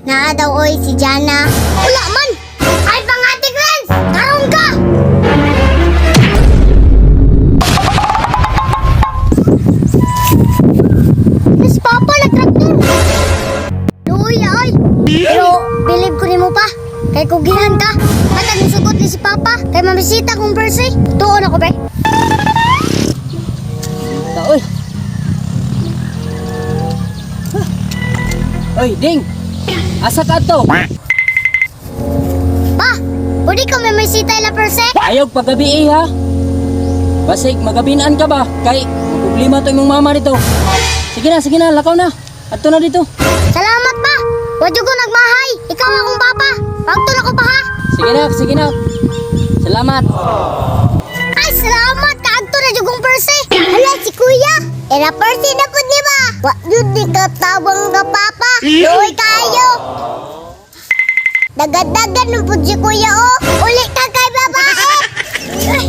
Naa daw oy si Jana. Wala man! Ay, pangatik, Renz! Tarong ka! Mas papa nagtraktor. Luya oy. Pero believe ko nimo pa. Kay kugihan ka. Matag sugot ni si papa. Kay mamisita kong Percy. Tuon ako be. Ta, oy. Huh. Oy, Ding. Asa ka to? Pa, pwede ka mamisita ila Percy? Ayaw pagabi eh, ha. Basig magabinan ka ba? Kay problema to imong mama dito. Sige na, lakaw na. Adto na dito. Salamat pa. Wadyo ko nagmahay. Ikaw akong papa. Pagtun ako pa ha. Sige na, sige na. Salamat. Ay, salamat! Kaagto na jugong Percy! Hala, si Kuya! Era Percy na po, di ba? Wa yun di ka tawang ka, Papa! Luwi kayo! Dagadagan ng po si Kuya, oh! Uli ka kay babae! Ay.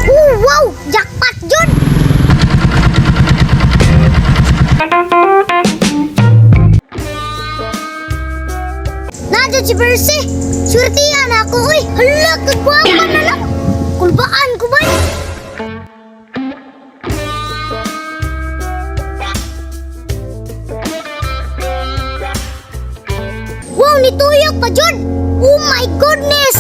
Oh, wow! Jackpot yun! Nandun si Percy! Surtihan ako, uy! Hala, kagwapa na lang! Kulbaan ko ba? Wow, nituyok pa jud! Oh my goodness!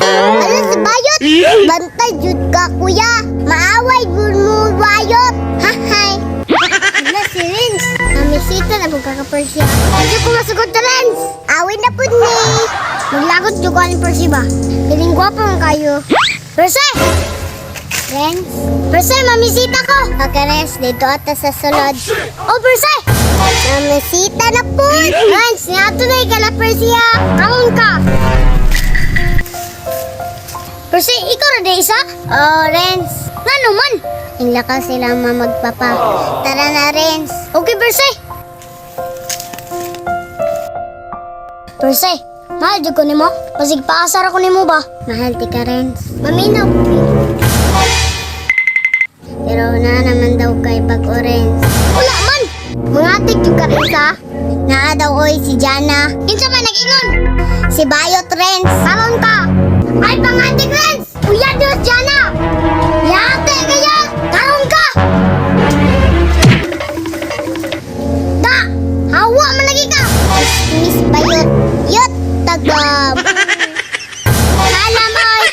Ala si Bayot! Bantay jud ka, kuya! Maaway jud mo, Bayot! Hahay! Ala si Renz! Namisita na pong kaka-Persia. Medyo ko masugot na, Renz! Awin na po ni! Maglagot jud ko aning Percy ba? Piling gwapo man kayo. Percy! Renz? Percy, mamisita ko! Okay, Renz. Dito ata sa sulod. Oh, Percy! Mamisita na po! Renz, niato na ikala, Percy ha! Kaon ka! Percy, ikaw na di isa? Oh, Renz. Ngano man? Ingla ka sila mamagpapa. Tara na, Renz. Okay, Percy. Percy, mahal jud ko nimo. Pasig paasar ako nimo ba? Mahal ti ka, Renz. Maminaw ko. Pero na naman daw kay bag-o, Renz. Wala man! Mga atik jud ka, Renz, ha? Naa daw oy si Jana. Kinsa man nag-ingon? Si Bayot, Renz. Karon ka! Ay, pangantik, Renz! Uya Diyos, Jana! Yate kaya! Karon ka! Da! Hawa man lagi ka! Miss Bayot. Yot, tagam. Alam, oy!